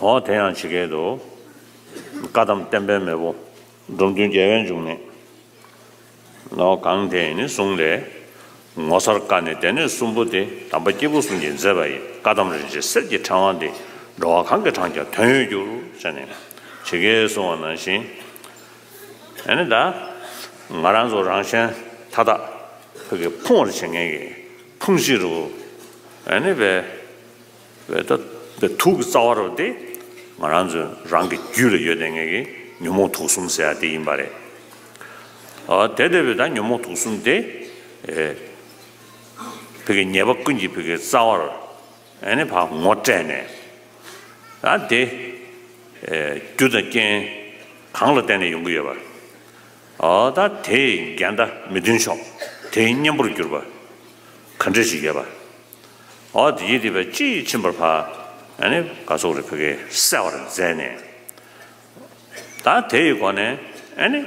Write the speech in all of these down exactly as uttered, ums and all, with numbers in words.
འོ་དེ་ཡང་ཇི་སྐད་དུ། བཀའ་གདམས་བསྟན་པའི་མེས་པོ་འབྲོམ་སྟོན་རྒྱལ་བའི་འབྱུང་གནས། ལོ་གང་དེ་ནི་གསུང་ལས། ངོ་མཚར་བཀའ་ནི་སྡེ་སྣོད་གསུམ་པོ་སྟེ། དམ་པ་སྐྱེས་བུ་གསུམ་གྱིས་མཛད་པ་ཡི། བཀའ་གདམས་རིན་ཆེན་གསེར་གྱི་ཕྲེང་བ་འདི། འགྲོ་བ་གང་གིས་བགྲངས་ཀྱང་དོན་ཡོད་འགྱུར། ཟེར་ནས་ཇི་སྐད་གསུངས་པ་ནང་བཞིན། ཨ་ནི་ད་ང་རང་ཚོ་རང་གཞན་མཐའ་དག་ཕ་གི་ཕུང་བར་བྱེད་མཁན་གྱི་ཕུང་བྱེད་རུ། ཨ་ནི་བས། བས་ད་བས་དུག་གི་རྩ་བ་རུ་དེ་ང་རང་ཚོ་རང་གི་རྒྱུད་ལ་ཡོད་བསྡད་མཁན་གྱི་ཉོན་མོངས་དུག་གསུམ་ཟེར་ཡ་དེ་ཡིན་པ་རེད། ཨ་དེ་དེ་བས་ད་ཉོན་མོངས་དུག་གསུམ་དེ། ཨེ། ཕ་གི་ཉེས་པ་ཀུན་གྱི་ཕ་གི་རྩ་བར། ཨ་ནི་ཕར་ངོ་སྤྲད་ནས། ད་དེ། ཨེ། རྒྱུ་དང་རྐྱེན་གང་ལ་བརྟེན་ནས་ཡོང་གི་ཡོད་པ། ཨོ་ད་དེའི་འགལ་ཟླ་མི་མཐུན་ཕྱོགས་དེའི་གཉེན་པོར་གྱུར་པ། ག་འདྲ་ཞིག་ཡོད་པ། ཨོ་དེ་ཡིད་དེ་བས་ཅིས་ཕྱིན་པར་བག་ཨ་ནི་ག་སོགས་རེ་ཕ་གི་བསལ་བར་མཛད་ནས། ད་དེ་ཡི་སྒོ་ནས་ཨ་ནི།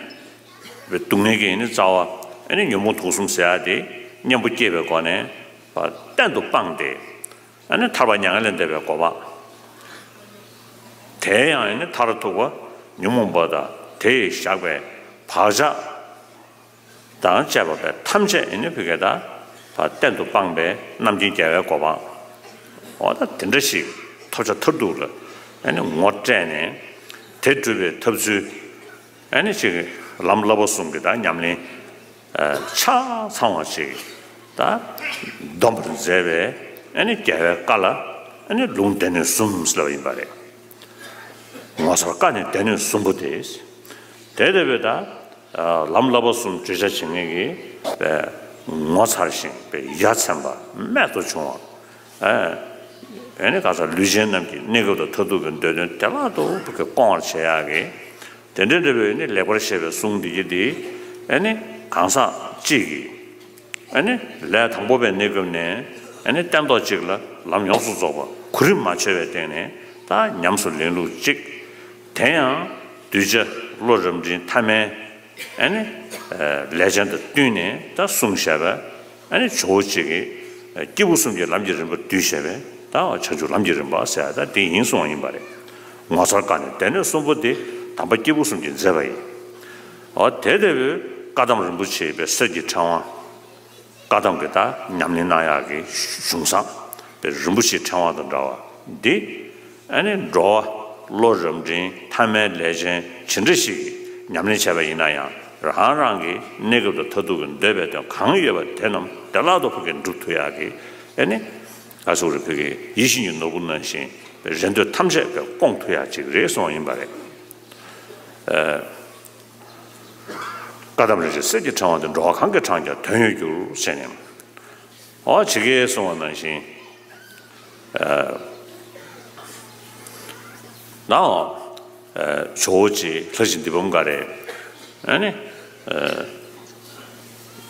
སྡུག་བསྔལ་གྱི་ཨ་ནི་རྩ་བ་ཨ་ནི་ཉོན་མོངས་དུག་གསུམ་ཟེར་ཡ་དེ་གཉེན་པོ་སྐྱེས་པའི་སྒོ་ནས་བར་གཏན་དུ་སྤངས་ཏེ། ཨ་ནི་ཐར་པ་མྱ་ངན་ལས་འདས་པའི་གོ་འཕང་། དེ་ཡང་ཨ་ནི་མཐར་ཐུག་པ་ཉོན་མོངས་པ་དང་དེ་ཡིས་བཞག་པའི་བག་ཆགས་དང་བཅས་པ་བས་ཐམས་ཅད་ཨ་ནི་ཕ་གི་ད་བར་གཏན་དུ་སྤངས་པའི་རྣམ་མཁྱེན་རྒྱལ་བའི་གོ་འཕང་། འོ་ད་དེ་འདྲ་ཞིག་ཐོབ་བྱ་མཐར་ཐུག་ལ་ཨ་ནི་ངོ་སྤྲད་ནས་དེ་སྒྲུབ་པའི་ཐབས་ཚུལ། ཨ་ནི་ཅིག་ལམ་བསླབ་པ་གསུམ་གྱི་ད་ཉམས་ལེན་ཆ་ཚང་བ་ཅིག་ད་འདོམས་པར་མཛད་པའི་ཨ་ནི་རྒྱལ་བའི་བཀའ་ལ་ཨ་ནི་ལུང་སྡེ་སྣོད་གསུམ་ཟེར་བ་ཡིན་པ་རེད། ངོ་མཚར་བཀའ་ནི་སྡེ་སྣོད་གསུམ་པོ་དེ། དེ་དེ་བས་ད་ལམ་བསླབ་པ་གསུམ་བརྗོད་བྱ་བྱེད་མཁན་གྱི་ངོ་མཚར་ཞིང་ཡ་མཚན་པ་རྨད་དུ་བྱུང་བ། ཨ་ནི་ག་ས་ལུས་ཅན་རྣམས་ཀྱི་གནས་སྐབས་དང་མཐར་ཐུག་གི་འདོད་དོན་བདེ་བླག་ཏུ་སྐོང་བར་བྱེད་ཡག་གི། དེ་འདྲའི་འདྲ་བའི་ནི་ལེགས་པར་བཤད་པའི་གསུང་འདི་ཡི་འདི། ཨ་ནི་གང་ཟག་གཅིག་གིས་ཨ་ནི་ལས་དང་པོ་པའི་གནས་སྐབས་ནས་ཨ་ནི་སྟན་ཐོག་གཅིག་ལ་ལམ་ཡོངས་སུ་རྫོགས་པ་གོ་རིམ་མ་ཆད་པའི་སྟེང་ནས་ད་ཉམས་སུ་ལེན་ལུགས་གཅིག། དེ་ཡང་གདུལ་བྱ་བློ་རབ་འབྲིང་ཐ་མའི་ཨ་ནི་ལས་ཅན་དང་བསྟུན་ནས་ད་གསུངས་བཞག་པ། ཨ་ནི་ཇོ་བོ་རྗེ་གིས་སྐྱེས་བུ་གསུམ་གྱི་ལམ་གྱི་རིམ་པ་བསྡུས་བཞག་པས་ད་བྱང་ཆུབ་ལམ་གྱི་རིམ་པ་ཟེར་ཡ་ད་དེ་ཡིན་གསུངས་པ་ཡིན་པ་རེད། ངོ་མཚར་བཀའ་ནི་སྡེ་སྣོད་གསུམ་པོ་དེ་དམ་པ་སྐྱེས་བུ་གསུམ་གྱིས་མཛད་པ་ཡིན། འོ་དེ་ལྟ་བུའི་བཀའ་གདམས་རིན་པོ་ཆེ་པའི་གསེར་གྱི་ཕྲེང་བ། བཀའ་གདམས་ཀྱི་ད་ཉམས་ལེན་གནང་ཡག་གི་གཞུང་བཟང་པའི་རིན་པོ་ཆེའི་ཕྲེང་བ་དང་འདྲ་བ་འདི། ཨ་ནི་འགྲོ་བ་བློ་རབ་འབྲིང་ཐ་མའི་ལས་ཅན་ཇི་འདྲ་ཞིག་གིས་ཉམས་ལེན་བྱས་པ་ཡིན་ན་ཡང་རང་རང་གི་གནས་སྐབས་དང་མཐར་ཐུག་གི་འདོད་པའི་དོན་གང་ཡོད་པ་དེ་རྣམས་བདེ་བླག་ཏུ་ཕ་གིར་འགྲུབ་ཐུབ་ཡག་གི། ཨ་ནི་ཨ་སོགས་རེ་ཕ་གིའི་ཡིད་བཞིན་གྱི་ནོར་བུ་ནང་བཞིན་པའི་རེ་འདོད་ཐམས་ཅད་པའི་སྐོང་ཐུབ་ཡག་ཅིག་རེད་གསུངས་པ་ཡིན་པ་རེད། ཨ། བཀའ་གདམས་རིན་ཆེན་གསེར་གྱི་ཕྲེང་བ་འདི། འགྲོ་བ་གང་གིས་བགྲངས་ཀྱང་དོན་ཡོད་འགྱུར། ཟེར་ནས། འོ་ཇི་སྐད་གསུངས་པ་ནང་བཞིན། ཨ་ནའོ། ཨ་ཇོ་བོ་རྗེ་ལྷ་བཞི་འདི་བུམ་དཀར་རེད། ཨ་ནི། ཨ་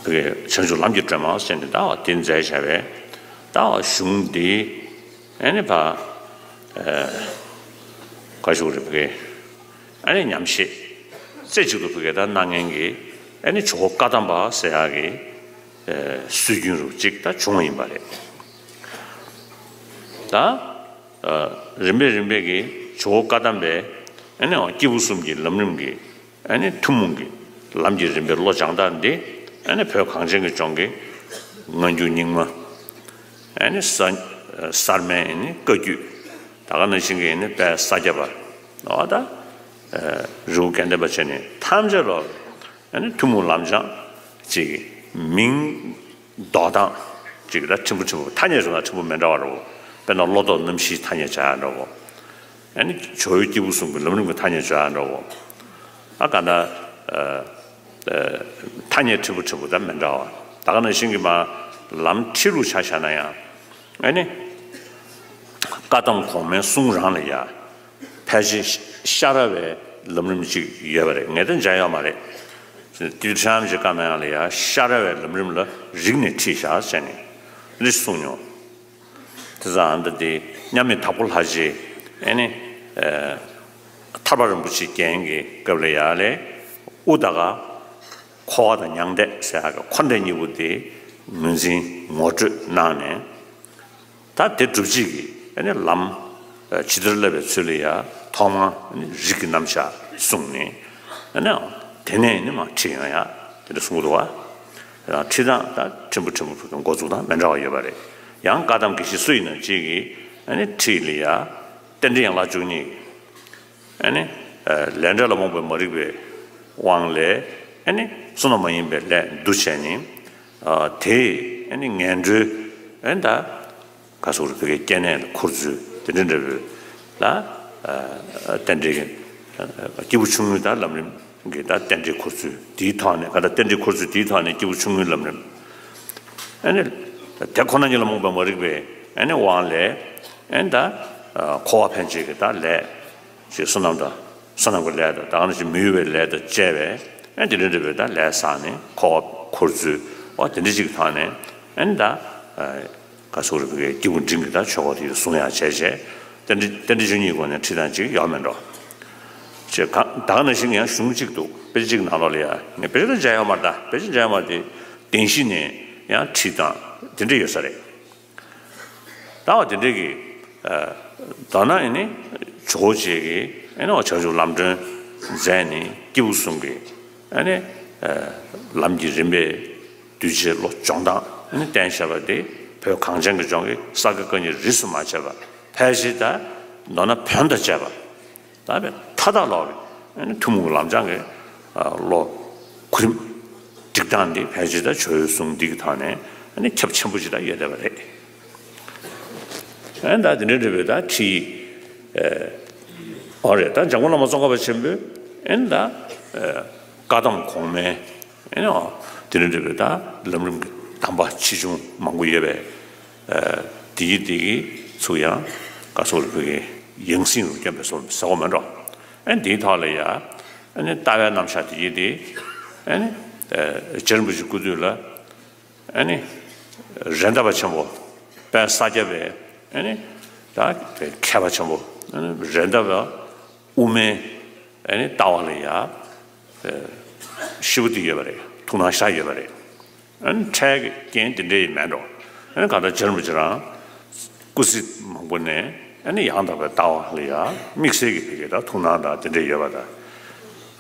བྱང་ཆུབ་ལམ་གྱི་སྒྲོན་མ་ཟེར་ནས་ད་འོ་དེ་མཛད་བྱ་བའི་ད་འོ་གཞུང་འདི། ཨ་ནི་ཕ། ཨ་ག་ཞུ་རེད་ཕ་གི། ཨ་ནི་ཉམས་བཞེས་རྩེ་གཅིག་ཏུ་ཕ་གི་ད་གནང་མཁན་གྱི་ཨ་ནི་ཇོ་བོ་བཀའ་གདམས་པ་ཟེར་ཡག་གི་ཨ་སྲོལ་རྒྱུན་རུ་གཅིག་ད་བྱུང་བ་ཡིན་པ་རེད། ད་ཨ་རིམ་པས་རིམ་པས་ཀྱི་ཇོ་བོ་བཀའ་གདམས་པས་ཨ་ནི་སྐྱེས་བུ་གསུམ་གྱི་ལམ་རིམ་གྱི་ཨ་ནི་ཐུན་མོང་གི་ལམ་གྱི་རིམ་པའི་བློ་སྦྱང་སྟངས་འདི་ཨ་ནི་བོད་གངས་ཅན་གྱི་ལྗོངས་ཀྱི་སྔ་འགྱུར་རྙིང་མ། ཨ་ནི་གསར་གསར་མའི་ཨ་ནི་བཀའ་བརྒྱུད། ད་ག་ནང་བཞིན་གྱི་ཨ་ནི་དཔལ་ས་སྐྱ་པ། འོ་ད་རི་བོ་དགེ་ལྡན་པ་བྱས་ནས་ཐམས་ཅད་ལ་ཨ་ནི་ཐུན་མོང་ལམ་སྦྱང་ཅིག་མིང་འདོགས་སྟངས་ཅིག་ད་ཕྲན་བུ་ཕྲན་བུ་ཐ་སྙད་བྱུང་ན་ཕྲན་བུ་མི་འདྲ་བ་རེད་བོ། དཔེར་ན་བློ་ལྡོག་རྣམ་བཞིའི་ཐ་སྙད་བྱ་ཡ་འདྲ་བོ། ཨ་ནི་ཇོ་བོའི་སྐྱེས་བུ་གསུམ་གྱི་ལམ་རིམ་གྱི་ཐ་སྙད་བྱ་ཡ་འདྲ་བོ། ཨ་ག་ན་ཐ་སྙད་ཕྲན་བུ་ཕྲན་བུ་ད་མི་འདྲ་བ། ད་ག་ནང་བཞིན་གྱི་མ་ལམ་ཁྲིད་ལུགས་ཆ་བཞག་ན་ཡང་། ཨ་ནི། བཀའ་གདམས་གོང་མའི་གསུང་རང་ལ་ཡ། ཕལ་ཆེར་ཤ་ར་བའི་ལམ་རིམ་ཅིག་ཡོད་པ་རེད། ངས་ད་མཇལ་ཡོད་མ་རེད། ཏིལ་ཁྲམ་གྱི་བཀའ་གདམས་ཡང་ལ་ཡ་ཤ་ར་བའི་ལམ་རིམ་ལ་རིགས་ནས་ཁྲིད་བཞག་ཟེར་ནས་ལིས་གསུངས་མྱོང་། དེ་ཙང་འདི་དེ་མཉམ་མེད་དྭགས་པོ་ལྷ་རྗེ་ཨེ་ནི། ཐར་པ་རིན་པོ་ཆེ་རྒྱན་གྱི་སྐབས་ལ་ཡ་ལས་དབུ་ད་ག་འཁོར་བ་དང་མྱང་འདས་ཟེར་ཡག་གི་འཁོར་འདས་གཉིས་པོ་དེ་ངོས་འཛིན་ངོ་སྤྲོད་གནང་ནས། ད་དེ་སྒྲུབ་བྱེད་ཀྱི་ཨ་ནི་ལམ། ཇི་ལྟར་བསླབ་པའི་ཚུལ་ལ་ཡ་ཐོག་མར་རིགས་ཀྱི་རྣམ་གཞག་གསུངས་ནས། དེ་ནས་ནི་མ་ཁྲིད་ཡོང་ཡ་དེ་འདྲ་གསུང་གི་འདུག་བ། ཁྲིད་སྟངས་ད་ཕྲན་བུ་ཕྲན་བུ་འགོ་འཛུགས་སྟངས་མི་འདྲ་བ་ཡོད་པ་རེད། ཡང་བཀའ་གདམས་དགེ་བཤེས་སུ་ཡིན་ན་གཅིག་གིས་ཁྲིད་ལ་ཡ་རྟེན་འབྲེལ་ཡན་ལག་བཅུ་གཉིས། ཨ་ནི། ལས་འབྲས་ལ་རྨོངས་པའི་མ་རིག་པའི་དབང་ལས། ཨ་ནི། བསོད་ནམས་མ་ཡིན་པའི་ལས་འདུ་བྱས་ནས། དེས་ཨ་ནི་ངན་འགྲོའི། ཨ་ནི་ད། ག་སོགས་རིག་པའི་སྐྱེ་གནས་ལ་འཁོར་ཚུལ་དེ་འདྲ་འདྲ་བོ་ལ། རྟེན་འབྲེལ་གྱི། སྐྱེས་བུ་ཆུང་ངུའི་ད་ལམ་རིམ་གྱི་ད་རྟེན་འབྲེལ་འཁོར་ཚུལ་དེའི་ཐོག་ནས་ག་ད་རྟེན་འབྲེལ་འཁོར་ཚུལ་དེའི་ཐོག་ནས་སྐྱེས་བུ་ཆུང་ངུའི་ལམ་རིམ། ཨ་ནི། དེ་ཁོ་ན་ཉིད་ལ་རྨོངས་པའི་མ་རིག་པའི་ཨ་ནི་དབང་ལས། ཨ་ནི་ད། འཁོར་བ་འཕེན་བྱེད་ཀྱི་ད་ལས། ཞེས་བསོད་ནམས་དང་བསོད་ནམས་ཀྱི་ལས་དང་ད་ག་ནང་བཞིན་མི་གཡོ་བའི་ལས་དང་བཅས་པའི་ཨ་དེ་འདྲ་འདྲ་བའི་ད་ལས་བསགས་ནས་འཁོར་བ་འཁོར་ཚུལ་འོ་དེ་འདྲ་ཅིག་ཐོག་ནས་ཨ་ནི་ད། ག་སོགས་རིག་པའི་སྐྱེས་བུ་འབྲིང་གི་ད་ཆོ་ག་དེ་གསུང་ཡག་བྱས་བྱས་རྟེན་འབྲེལ་རྟེན་འབྲེལ་བཅུ་གཉིས་སྒོ་ནས་ཁྲིད་སྟངས་ཅིག་ཡོད་མེད་འགྲོ། ཅེས་གང་ད་ག་ནང་བཞིན་ཡང་གཞུང་གཅིག་འདུག་དཔེ་ཆ་གཅིག་ནང་ལོགས་ལ་ཡ་ངས་དཔེ་ཆ་ད་མཇལ་ཡོད་མ་རེད། ད་དཔེ་ཆ་མཇལ་ཡོད་མ་རེད། དེ་བདེན་བཞི་ནས་ཡང་ཁྲིད་སྟངས་དེ་འདྲ་ཡོད་ས་རེད། ད་བ་དེ་འདྲའི་གི། མདོར་ན་ཨེ་ནི་ཇོ་བོ་རྗེ་གིས་ཨེ་ནི་བ་བྱང་ཆུབ་ལམ་སྒྲོན་མཛད་ནས་སྐྱེས་བུ་གསུམ་གྱི་ཨེ་ནི་ལམ་གྱི་རིམ་པས་གདུལ་བྱའི་བློ་སྦྱོང་སྟངས་ཨེ་ནི་བསྟན་བཞག་པ་དེ་བོད་གངས་ཅན་གྱི་ལྗོངས་ཀྱི་ས་དགེ་བཀའ་རྙིང་རིས་སུ་མ་ཆད་པ་ཕལ་ཆེར་ད་མདོར་ན་བོན་དང་བཅས་པ། ད་བས་མཐའ་དག་ལོག་གི་ཨ་ནི་ཐུན་མོང་གི་ལམ་སྦྱང་གི་ཨ་བློ་གོ་རིམ་སྒྲིག་སྟངས་འདི་ཕལ་ཆེར་ད་ཇོ་བོའི་གསུང་འདི་གི་ཐོག་ནས་ཨ་ནི་ཁྱབ་ཆེན་པོ་ཅིག་ད་ཡོད་བསྡད་པ་རེད། ཨ་ནི་ད་དེ་འདྲའི་འདྲ་བའི་ད་ཁྲིད་ཨ་འོ་རེད། ད་འཇམ་མགོན་བླ་མ་ཙོང་ཁ་པ་ཆེན་པོས་ཨ་ནི་ད་ཨ་བཀའ་གདམས་གོང་མའི་ཨེ་ནོ། དེ་འདྲ་འདྲ་བའི་ད་ལམ་རིམ་གྱི་གདམས་པ་ཆེ་ཆུང་མང་པོ་ཡོད་པས། ཨ་དེ་ཡི་དེ་གི་ཚུགས་ཡང་བཀའ་སོགས་རིག་པའི་ཡང་སྲིད་རུ་བསྐྱོན་པའི་སོགས་ཟེར་བ་མེད་འགྲོ། ཨ་དེའི་ཐོག་ལ་ཡ། ཨ་ནི་ལྟ་བའི་རྣམ་གཞག་དེ་ཡི་དེ། ཨ་ནི་ཨ་རྗེ་རིན་པོ་ཆེ་སྐུ་དུས་ལ། ཨ་ནི་རེད་མདའ་བ་ཆེན་པོ་དཔལ་ས་སྐྱ་པའི་ཨ་ནི་ད་མཁས་པ་ཆེན་པོ་ཨ་ནི་རེད་མདའ་བ་དབུ་མའི་ཨ་ནི་ལྟ་བ་ལ་ཡ། ཤེས་པོ་དེ་ཡོད་པ་རེད། ཐུགས་སྣང་ཤར་ཡོད་པ་རེད། ཨ་ནི་འཕྲལ་གྱི་རྐྱེན་དེ་འདྲ་ཡི་མེད་འགྲོ། ཨ་ནི་གང་ལྟར་རྗེ་རིན་པོ་ཆེ་རང་སྐུ་ཚེ་མང་པོ་ནས་ཨ་ནི་ཡང་དག་པའི་ལྟ་བ་ལ་ཡང་དམིགས་བསལ་གྱི་ཕ་གི་ད་ཐུགས་སྣང་དང་དེ་འདྲ་ཡོད་པ་དང་།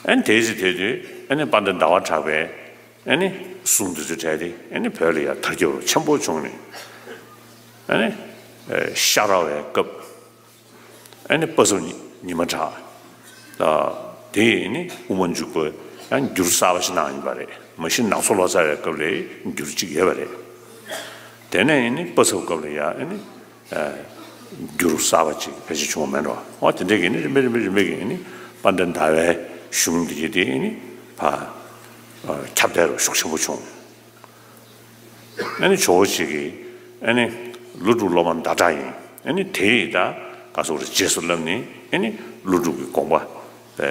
ཨ་ནི་དེའི་ཚེ་དེ་དུས་ཨ་ནི་དཔལ་ལྡན་ཟླ་བ་གྲགས་པས་ཨ་ནི་གསུང་འདི་ཚོ་བྲལ་ཏེ་ཨ་ནི་བོད་ལ་ཡང་དར་ཁྱབ་ཆེན་པོ་བྱུང་ནས་ཨ་ནི་ཤ་ར་བའི་སྐབས། ཨ་ནི་པ་སངས་ཉི་མ་གྲགས། དེ་ནི་དབུ་མ་འཇུག་པ་ཡང་འགྱུར་གསར་པ་ཞིག་གནང་ཡིན་པ་རེད། མ་གཞི་ནག་ཚོ་ལོ་ཙཱ་བའི་སྐབས་ལས་འགྱུར་གཅིག་ཡོད་པ་རེད། དེ་ནས་ནི་པ་ཚབ་སྐབས་ལ་ཡང་ནི་འགྱུར་གསར་པ་ཅིག་ཕལ་ཆེར་བྱུང་བ་མེད་འགྲོ། འོ་དེ་འདྲའི་གི་ནི་རིམ་པས་རིམ་པས་རིམ་པས་གི་ནི་དཔལ་ལྡན་ཟླ་བའི་གཞུང་འདི་གི་དེ་ནི་ཕ་ཁྱབ་གདལ་རུ་ཤུགས་ཆེན་པོ་བྱུང་། ཨ་ནི་ཇོ་བོ་རྗེ་གིས་ཨ་ནི་ཀླུ་སྒྲུབ་སློབ་མ་ཟླ་གྲགས་ཡིན། ཨ་ནི་དེ་ཡིས་ད་ག་སོགས་རེ་རྗེས་སུ་བསླབས་ནས་ཨ་ནི་ཀླུ་སྒྲུབ་ཀྱི་དགོངས་པ་པའི་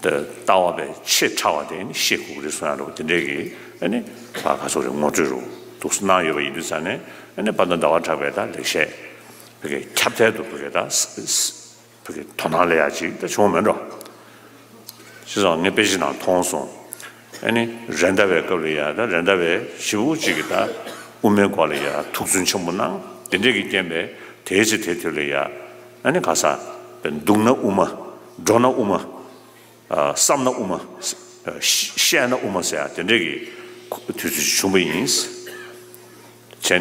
ད་ལྟ་བ་པའི་ཆེས་ཕྲ་བ་དེ་ཨ་ནི་ཤེས་དགོས་ཀྱི་རེད་གསུང་ཡ་འདྲ་བོ་དེ་འདྲའི་གི་ཨ་ནི་ད་ག་སོགས་རེ་ངོ་སྤྲོད་རུ་འདུག་གནང་ཡོད་པ་ཡིན་དུས་ཙང་ནས་ཨ་ནི་དཔལ་ལྡན་ཟླ་བ་གྲགས་པའི་ད་ལེགས་བཤད་བོད་ཀྱི་ཁྱབ་གདལ་དུ་བོད་ཀྱི་ད། བོད་ཀྱི་དོ་སྣང་ལ་ཡ་ཅིག་ད་བྱུང་མེད་འགྲོ། ཅི་སོང་ངས་དཔེ་ཆ་ནང་མཐོང་སོང་། ཨ་ནི་རེད་མདའ་བའི་སྐབས་ལ་ཡ་ད་རེད་མདའ་བའི་ཞེ་པོ་ཅིག་གི་ད་དབུ་མའི་སྐོར་ལ་ཡ་ཐུགས་བརྩོན་ཆེན་པོ་གནང་། དེ་འདྲས་ཀྱི་རྐྱེན་པས་དེའི་ཚེ་དེ་དུས་ལ་ཡ་ཨ་ནི་ག་ས་འདུག་ན་དབུ་མ། འགྲོ་ན་དབུ་མ། བསམ་ན་དབུ་མ། བཤད་ན་དབུ་མ་ཟེར་ཡ་དེ་འདྲས་ཀྱི་དུས་ཚོད་ཅིག་བྱུང་བ་ཡིན། བྱས་ནས་བ།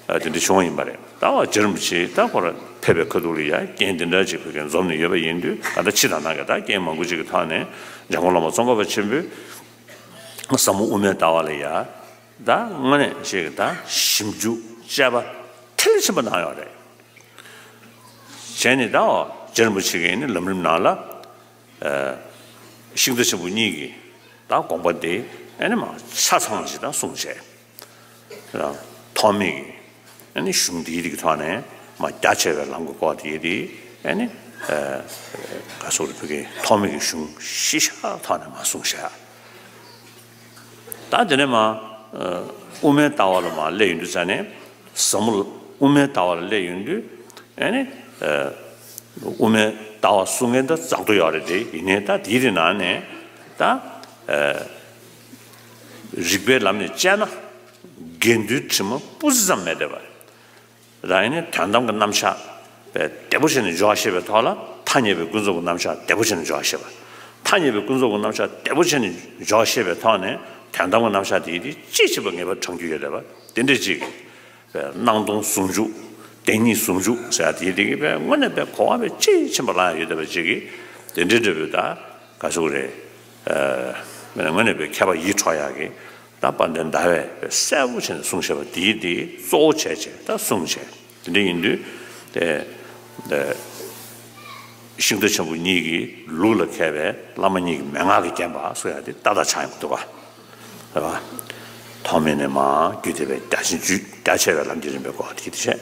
དེ་འདྲ་བྱུང་བ་ཡིན་པ་རེད། ད་བ་རྗེ་རིན་པོ་ཆེ་ད་ཁོ་ར་ཕེབས་པའི་ཁ་ཐུག་ལ་ཡ་རྐྱེན་དེ་འདྲ་ཅིག་ཕ་གིར་འཛོམས་ནས་ཡོད་པ་ཡིན་དུས་ད་ལྟ་ཕྱི་དང་ནང་གི་ད་རྐྱེན་མང་པོ་ཅིག་གི་ཐོག་ནས་འཇམ་མགོན་བླ་མ་ཙོང་ཁ་པ་ཆེན་པོས་ཟབ་མོ་དབུ་མའི་ལྟ་བ་ལ་ཡ་ད་དངོས་གནས་ཅིག་གི་ད་ཞིབ་འཇུག་དཔྱད་པ་ཐིག་ལེ་ཆེན་པོ་གནང་ཡོད་རེད། བྱས་ནས་ད་བ་རྗེ་རིན་པོ་ཆེ་གིས་ནི་ལམ་རིམ་ནང་ལ། ཤིང་རྟ་ཆེན་པོ་གཉིས་ཀྱི་ད་དགོངས་པ་དེ་ཨ་ནི་མ་ཆ་ཚང་ཞིག་ད་གསུངས་བྱས། ཐོགས་མེད་ཀྱི་ཨ་ནི་གཞུང་འདིའི་རིགས་ཐོག་ནས་མ་རྒྱ་ཆེ་བའི་ལམ་གྱི་སྐོར་དེ་དེ་ཨ་ནི་ག་སོགས་རིགས་ཀྱི་ཐོགས་མེད་ཀྱི་གཞུང་གཞི་བཞག་ཐོག་ནས་མ་གསུངས་བྱས། ད་དེ་ནས་མ་དབུ་མའི་ལྟ་བ་ལ་མ་སླེབས་ཡོང་དུས་ཙ་ནས་ཟབ་མོ་དབུ་མའི་ལྟ་བ་ལ་སླེབས་ཡོང་དུས་ཨ་ནི། དབུ་མའི་ལྟ་བ་གསུང་མཁན་ད་ཙག་ཏུ་ཡོད་རེད་དེ་ཡིན་ནའི་ད་དེའི་རིགས་ནང་ནས་ད་རིགས་པའི་ལམ་ནས་དཔྱད་ན་དགེ་འདུན་དྲི་མ་སྤུ་ཙམ་མེད་བསྡད་པ་རེད། ད་ཡིན་ནའི་དོན་དམ་གྱི་རྣམ་གཞག་ བདེ་པོ་བྱས་ནས་འཇོག་ཤེས་པའི་ཐོག་ལ་ཐ་སྙད་པའི་ཀུན་རྫོབ་ཀྱི་རྣམ་གཞག་བདེ་པོ་བྱས་ནས་འཇོག་ཤེས་པ། ཐ་སྙད་པའི་ཀུན་རྫོབ་ཀྱི་རྣམ་གཞག་བདེ་པོ་བྱས་ནས་འཇོག་ཤེས་པའི་ཐོག་ནས་དོན་དམ་གྱི་རྣམ་གཞག་དེ་ཡི་དེ་ཅི་ཕྱིན་པ་ངེས་པར་དྲངས་རྒྱུ་ཡོད་བསྡད་པ་དེ་འདྲ་ཅིག་སྣང་སྟོང་ཟུང་འཇུག་བདེན་གཉིས་ཟུང་འཇུག་ཟེར་ཡ་དེ་ཡི་དེ་གི་དངོས་གནས་པའི་གོ་བ་བས་ཅི་ཕྱིན་པ་ལ་ཡང་ཡོད་བསྡད་པ་ཅིག་གིས་དེ་འདྲའི་འབྲས་བུ་ད་ག་ཟེར་དགོས་རེད། དངོས་གནས་པའི་མཁས་པ་ཡིད་འཕྲོག་ཡག་གི་ད་དཔལ་ལྡན་ཟླ་བས་གསལ་པོ་བྱས་ནས་གསུངས་བཞག་པ་དེའི་དེ་གཙོ་བོ་བྱས་བྱས་ད་གསུངས་བྱས། དེ་འདྲ་ཡིན་དུས་དེ་ཤིང་རྟ་ཆེན་པོ་གཉིས་ཀྱི་ལུགས་ལ་མཁས་པའི་བླ་མ་གཉིས་ཀྱི་མན་ངག་གི་བརྒྱན་པ་སོགས་ཡང་དེ་ཏག་ཏག་ཆགས་ཡོང་གི་འདུག་ག་རེད་བ། ཐོག་མེད་ནས་མར་བརྒྱུད་བསྡད་པའི་རྒྱ་ཆེན་རྒྱུད་རྒྱ་ཆེ་བའི་ལམ་གྱི་རིམ་པའི་སྐོར་དེ་དེ་བྱས།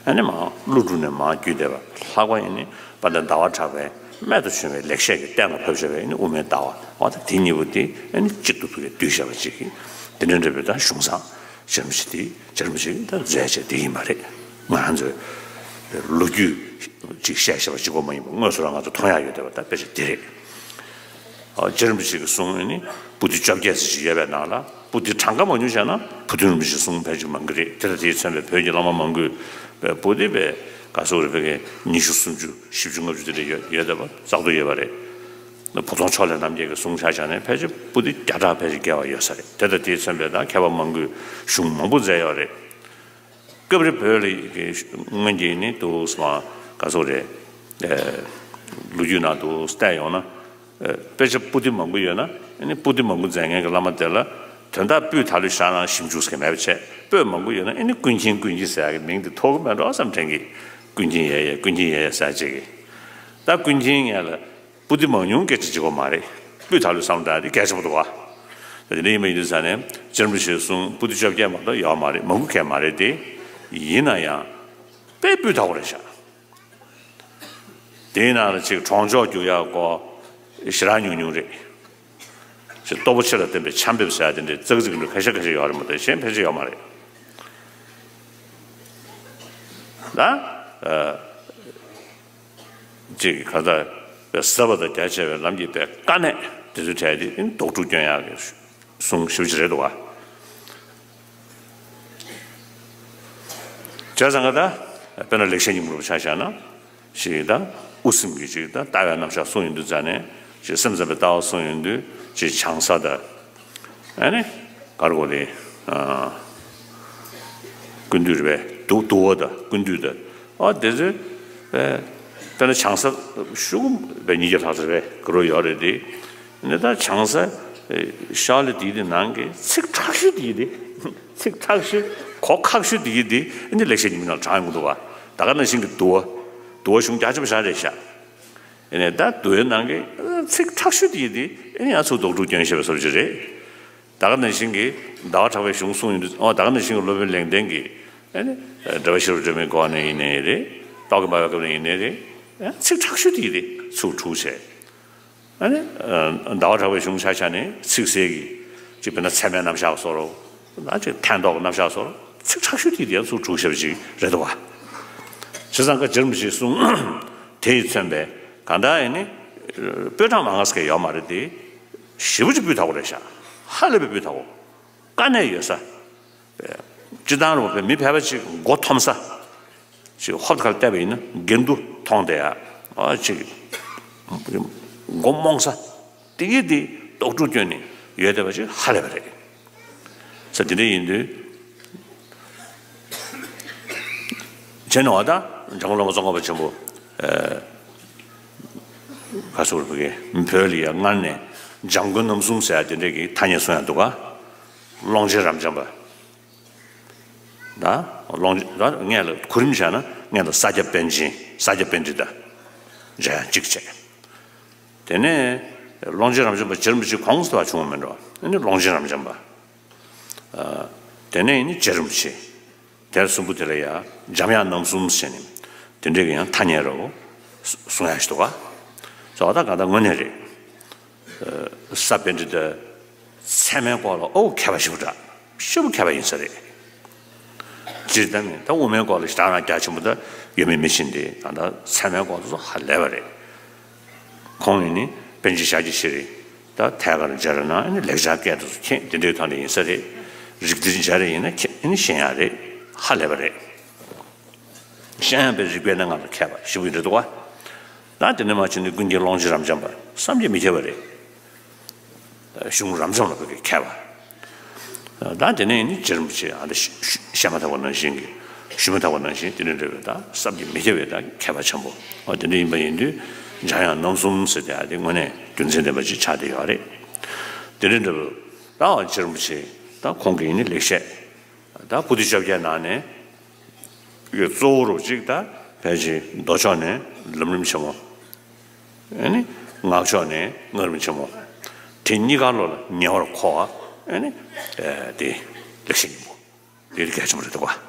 ཨ་ནི་མར་ཀླུ་སྒྲུབ་ནས་མར་བརྒྱུད་བསྡད་པ་ལྷག་པ་ཡིན་ནི་དཔལ་ལྡན་ཟླ་བ་གྲགས་པའི་རྨད་དུ་བྱུང་བའི་ལེགས་བཤད་ཀྱི་གཏན་ལ་ཕབ་བཞག་པའི་ནི་དབུ་མའི་ལྟ་བ་འོ་ད་དེ་གཉིས་པོ་དེ་ཨ་ནི་གཅིག་ཏུ་བསྡུས་བཞག་པ་ཅིག་གིས་དེ་འདྲ་འདྲ་བའི་ད་གཞུང་བཟང་རྗེ་རིན་པོ་ཆེ་དེ་རྗེ་རིན་པོ་ཆེ་གིས་ད་མཛད་བྱས་དེ་ཡིན་པ་རེད། ང་རང་ཚོའི་ལོ་རྒྱུས་ཅིག་བཤད་བཤད་པ་གཅིག་པོ་མ་ཡིན་པར་དངོས་སུ་རང་ང་ཚོ་མཐོང་ཡག་ཡོད་བསྡད་པ་ད་དཔེ་ཆ་འདི་རེད། རྗེ་རིན་པོ་ཆེ་གི་གསུང་ནི་པོ་ཏི་བཅོ་བརྒྱད་ཟེར་ཞིག་ཡོད་པའི་ནང་ལ་པོ་ཏི་གྲངས་ཀ་མང་ཉུང་བྱས་ན་བུ་སྟོན་རིན་པོ་ཆེའི་གསུང་ཕལ་ཆེར་མང་གི་རེད། དེ་ལ་དེའི་མཚོན་པའི་བོད་ཀྱི་བླ་མ་མང་པོས་པོ་ཏི་པའི་ག་སོག་རེ་བོད་ཀྱི་ཉི་ཤུ་སུམ་ཅུ་བཞི་བཅུ་ལྔ་བཅུ་དེ་འདྲ་ཡོད་ཡོད་བསྡད་པ་བཙག་འཐུ་ཡོད་པ་རེད། བུ་ཚོང་ཕྱོགས་ལས་རྣམ་རྒྱལ་གྱི་གསུང་ཆ་བཞག་ནས་ཕལ་ཆེར་པོ་ཏི་བརྒྱ་ཕྲག་ཕལ་ཆེར་བརྒལ་བ་ཡོད་ས་རེད། དེ་ལ་དེའི་མཚོན་པའི་ད་མཁས་པ་མང་པོས་གཞུང་མང་པོ་མཛད་ཡོད་རེད། སྐབས་རེ་བོད་ལ་ཡི་གེ་སྔོན་གྱི་ནི་འདུག་སེ་མ་ག་སོག་རེད། ལོ་རྒྱུས་ནང་དུ་བལྟས་ཡོང་ན། དཔེ་ཆ་པོ་ཏི་མང་པོ་ཡོད་ན་ནི་པོ་ཏི་མང་པོ་མཛད་མཁན་གྱི་བླ་མ་དེ་ལ་དོན་དག་སྤུས་དག་ལོས་བཞག་ན་ཞིབ་འཇུག་ཟེར་མཁན་མེད་པ་བྱས། པོ་ཏི་མང་པོ་ཡོད་ན་ཨ་ནི་ཀུན་མཁྱེན་ཀུན་མཁྱེན་ཟེར་ཡག་གི་མིང་དེ་ཐོགས་ཀྱི་མེད་འགྲོ་བསམ་དྲན་གི། ཀུན་མཁྱེན་ཡེ་ཡེ་ཀུན་མཁྱེན་ཡེ་ཡེ་ཟེར་བྱེད་གི། ད་ཀུན་མཁྱེན་ངས་ལ། པོ་ཏི་མང་ཉུང་སྐད་ཆ་གཅིག་པོ་མ་རེད། སྤུས་དག་ལོས་བསམ་བློ་བཏང་ཡ་དེ་གལ་ཆེན་པོ་འདུག་བ། དེ་འདྲ་ཡིན་པ་ཡིན་དུས་ཙང་ནས་རྗེ་རིན་པོ་ཆེའི་གསུང་པོ་ཏི་བཅོ་བརྒྱད་མ་གཏོགས་ཡོད་མ་རེད། མང་པོ་གང་ཡང་མ་རེད་དེ། ཡིན་ན་ཡང་། དཔེ་སྤུས་དག་པོ་རེད་ཤག་དེའི་ནང་ལ་ཅིག་གྲོང་ཆོག་རྒྱུག་ཡག་སྐོར་ཞེ་དྲག་ཉུང་ཉུང་རེད། ཅིག་སྟོབས་པོ་ཆེ་ལ་བརྟེན་པའི་ཆར་འབེབས་ཟེར་ཡ་དེ་འདྲའི་ཙག་ཙིག་འདྲ་ཁ་ཤས་ཁ་ཤས་ཡོད་རེད་མ་གཏོགས་གཞན་ཕལ་ཆེར་ཡོད་མ་རེད། ད། ཅིག་ག་ད་ཟབ་པ་དང་རྒྱ་ཆེ་བའི་ལམ་གྱི་པའི་དཀའ་གནད་དེ་ཚོའི་གྲས་དེ་རྡོག་ཕྲུག་སྐྱོན་ཡག་གི་གསུང་ཞེ་པོ་ཅིག་རེད་འདུག་བ། བྱས་ཙང་ག་ད་དཔེར་ན་ལེགས་བཤད་སྙིང་པོ་རུ་ཆ་བཞག་ན་ཞིག་ད་དབུ་སེམས་ཀྱི་ཅིག་ད་ལྟ་བའི་རྣམ་གཞག་གསུང་ཡོང་དུས་ཙ་ནས་ཅིག་སེམས་ཙམ་པའི་ལྟ་བ་གསུང་ཡོང་དུས་ཅིག་བྱང་ས་ད། ཨ་ནི། ག་རེ་གོ་རེད། ཀུན་བཏུས་རེད་པས། དུ་དུ་བ་དང་ཀུན་བཏུས་དང་། ཨ་དེ་ཚོའི། དཔེར་ན་བྱང་ས་ཤོག་བུ་ཉིས་བརྒྱ་ལྷག་ཙམ་རེད་པས་ག་རེ་ཡོད་རེད་དེ། ནི་ད་བྱང་ས་ཤར་ལ་དེའི་དེ་ནང་གི་ཚིག་དྲག་ཤོས་དེའི་དེ། ཚིག་དྲག་ཤོས་གོ་ཁག་ཤོས་དེའི་དེ་ནི་ལེགས་བཤད་སྙིང་པོའི་ནང་དྲངས་ཡོང་གི་འདུག་བ། ད་ག་ནང་བཞིན་གྱི་དུ་བ། དུ་བ་གཞུང་རྒྱ་ཆེན་པོ་ཞེ་དྲག་རེད་ཤག་ཨེ་ནས་ད་དུ་བའི་ནང་གི་ཚིག་དྲག་ཤོས་དེ་ཡིན་དེ་ཨེ་ནས་ཡང་ཚུར་རྡོག་ཕྲུག་སྐྱོན་བཤད་པའི་བཟོ་ཅིག་རེད། ད་ག་ནང་བཞིན་གྱི་ཟླ་བ་གྲགས་པའི་གཞུང་གསུང་ཡོང་དུས་ཨོ་ད་ག་ནང་བཞིན་གྱི་སློབ་དཔོན་ལེགས་ལྡན་གྱིས་ཨེ་ནས་འགྲེལ་པ་ཤེས་རབ་སྒྲོན་མེའི་སྐོར་ནས་ཡིན་ནའི་རེད། རྟོག་གེ་སྨྲ་བའི་སྐབས་ནས་ཡིན་ནའི་རེད། ཚིག་དྲག་ཤོས་དེ་ཡིན་དེ་ཚུར་འཁྲུག་བྱས། ཨ་ནི། ཟླ་བ་གྲགས་པའི་གཞུང་ཆ་ཆ་ནས་ཚིག་གསལ་གྱི། ཅིག་དཔེར་ན་ཚད་མའི་རྣམ་གཞག་སོགས། ཅིག་ཕན་འདོགས་ཀྱི་རྣམ་གཞག་སོགས། ཚིག་དྲག་ཤོས་དེ་དེ་ཚུར་འཁྲུག་ཤེས་པ་ཅིག་རེད་འདུག་བ། བྱས་ཙང་ཀ་རྗེ་རིན་པོ་ཆེའི་གསུང་། དེ་ཡིས་མཚོན་པའི་གང་ལྟར་ཡིན་ནི། སྤུས་དག་མང་ང་ཟེར་མཁན་ཡོད་མ་རེད་དེ། ཞེ་པོ་ཅིག་སྤུས་དག་པོ་རེད་ཤག་ཧ་ལས་པའི་སྤུས་དག་པོ། དཀའ་གནད་ཡོད་ས། སྤྱིར་བཏང་རུ་བའི་མི་ཕལ་པ་ཅིག་མགོ་འཐོམ་ས། ཅིག་ཧོབ་ཁ་ལ་བལྟས་པ་ཡིན་ན་འགལ་འདུ་མཐོང་བསྡད་ཡ། ཨ་ཅིག་མགོ་རྨོངས་ས། དེ་གི་དེ་རྡོག་ཕྲུག་སྐྱོན་ནས་ཡོད་བསྡད་པ་ཅིག་ཧ་ལས་པ་རེད། ས་དེ་འདྲ་ཡིན་དུས། བྱས་ནས་འོ་ད་འཇམ་མགོན་སློབ་དཔོན་ཙོང་ཁ་པ་ཆེན་པོ། ཨ་ག་ཟེར་བ་གི་བོད་ལ་ཡ་སྔར་ནས་འཇམ་མགོན་རྣམ་གསུམ་ཟེར་ཡ་དེ་འདྲ་གི་ཐ་སྙད་གསུངས་ཡ་འདུག་ག་ཀློང་ཆེན་རབ་འབྱམས་པ། ད་ཀློང་ད་སྔོན་ལ་གོ་རིམ་བྱས་ན་སྔོན་ལ་ས་སྐྱ་པཎ་ཆེན་ས་སྐྱ་པཎྜི་ཏ་མཇལ་ཡང་གཅིག་བྱས། དེ་ནས་ཀློང་ཆེན་རབ་འབྱམས་པ་རྗེ་རིན་པོ་ཆེ་གོང་དུ་བྱུང་བ་མིན་འགྲོ། ཨ་ནི་ཀློང་ཆེན་རབ་འབྱམས་པ། དེ་ནས་ནི་རྗེ་རིན་པོ་ཆེ། དེ་གསུམ་པོ་དེ་ལ་ཡང་འཇམ་དབྱངས་རྣམ་གསུམ་ཟེར་ནས་དེ་འདྲའི་གི་ཡང་ཐ་སྙད་རོ། གསུང་ཡ་ཞིག་འདུག་ག་ས་འོ་ད་ག་ད་དངོས་གནས་རེད། ས་པཎྜི་ཏ་ཚད་མའི་སྐོར་ལ་ཨོ་མཁས་པ་ཞེ་པོ་འདྲ། ཞེ་པོ་མཁས་པ་ཡིན་ས་རེད། སྤྱིར་བཏང་ནི་ད་དབུ་མའི་སྐོར་ལ་ཞེ་དྲག་རང་རྒྱ་ཆེན་པོ་ད་ཡོད་མེད་མི་ཤེས་ཏེ་ད་ལྟ་ཚད་མའི་སྐོར་དུ་ཧ་ལས་པ་རེད། ཁོང་ཡིན་ནི་པཎ་ཆེན་ཤཱཀྱ་ཤྲཱི་ད་ཐད་ཀར་མཇལ་ར་ན་ནི་ལེགས་སྦྱར་སྐད་དུ་མཁྱེན་དེ་འདྲའི་ཐོག་ནས་ཡིན་ས་རེད། རིགས་འདིར་མཇལ་རེ་ཡིན་ན་མཁྱེན་ནི་ཤེས་ཡ་རེད། ཧ་ལས་པ་རེད། གཞན་ཡང་པའི་རིགས་པས་ནི་ང་ལ་མཁས་པ་ཞེས་པ་ཡིན་འདུག་བ། ད་དེ་ནས་མར་ཕྱིན་ནས་ཀུན་མཁྱེན་ཀློང་ཆེན་རབ་འབྱམས་པ་བསམ་གྱིས་མི་ཁྱབ་པ་རེད། གཞུང་རབ་འབྱམས་ལ་བོད་ཀྱི་མཁས་པ། ད་དེ་ནས་ནི་རྗེ་རིན་པོ་ཆེ་ཨ་ད་བཤད་མ་ཐག་པ་ནང་བཞིན་གྱི་ཞུས་མ་ཐག་པ་ནང་བཞིན་དེ་ནས་འདྲ་བའི་ད་བསམ་གྱིས་མི་ཁྱབ་པའི་ད་མཁས་པ་ཆེན་པོ་ཨ་དེ་འདྲ་ཡིན་པ་ཡིན་དུས་འཇམ་དབྱངས་རྣམ་གསུམ་ཟེར་ཏེ་ཨ་དེ་དངོས་གནས་རྒྱུ་མཚན་ལྡན་པ་ཅིག་ཆགས་བསྡད་ཡོད་རེད། དེ་ནས་འདྲ་བའི་ད་རྗེ་རིན་པོ་ཆེ་ད་ཁོང་གི་ཡིན་ནི་ལེགས་བཤད་ད་པོ་ཏི་བཅོ་བརྒྱད་ནང་ནས། གཙོ་བོ་རུ་གཅིག་ད་ཕལ་ཆེར་མདོ་ཕྱོགས་ནས་ལམ་རིམ་ཆེན་མོ། ཨེ་ནི་སྔགས་ཕྱོགས་ནས་སྔགས་རིམ་ཆེན་མོ། དེ་གཉིས་ཀ་བློ་ལ་ཉེ་བར་མཁོ་བ་ཨེ་ནི་དེ་ལེགས་བཤད་སྙིང་པོ་དེ་གལ་ཆེན་པོ་རེད་འདུག་བ།